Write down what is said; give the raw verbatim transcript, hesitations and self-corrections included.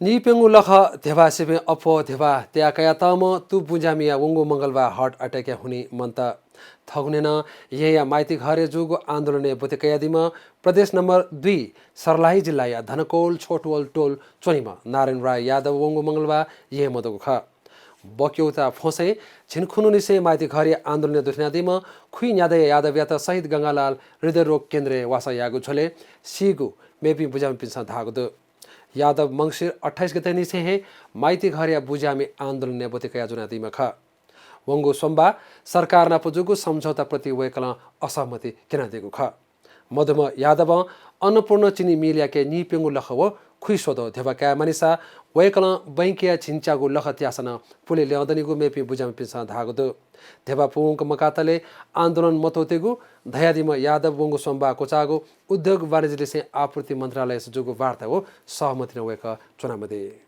नीप्यंगू लखा ध्यबा सिबें अप्वः ध्यबा तयाकयातःम्ह तू बुज्यामिया वंगु मंगलबार heart attack या हुनिं मन्त। थगुने नं येँया माइतीघरय् जूगु आन्दोलनय् ब्वति कयादीम्ह प्रदेश नम्बर दुई सर्लाही जिल्लाया धनकौल छोटवल टोल च्वनीम्ह नारायण राय यादव वंगु मंगलबार येँ मदुगु खः। बक्यौता फ्वंसें झिंखुन्हुनिसें माइतीघरया आन्दोलनय् दुथ्यानादीम्ह खुइन्यादँया यादवयात शहीद गंगालाल हृदयरोग केन्द्रय् वासः याःगु झ्वलय् सीगु मेपिं बुज्यामिपिन्सं धाःगु दु। यादव मंसिर अट्ठाइस गतेनिसें हे माइतीघरया बुज्यामि आन्दोलनय् ब्वति कयाच्वनादीम्ह खः। वंगु सोमबार सरकार नाप जूगु सम्झौताप्रति वय्कलं असहमति क्यनादीगु खः। मधुम्ह यादवं अन्नपूर्ण चिनी मिलयाके नीप्यंगू लखा व खुइस्वदँ ध्यबा काये मानिसा वय्कलं बैंकया झिंच्यागू लखा त्यासा नं पुले ल्यं दनिगु मेपिं बुज्यामिपिन्सं धाःगु दु। ध्यबा पूवंक मकातले आन्दोलन मत्वःतेगु धयादीम्ह यादव वंगु सोमबार क्वचाःगु उद्योग वाणिज्य लिसें आपूर्ति मन्त्रालयस जूगु वार्ता व सहमति नं वय्कः च्वनामदी।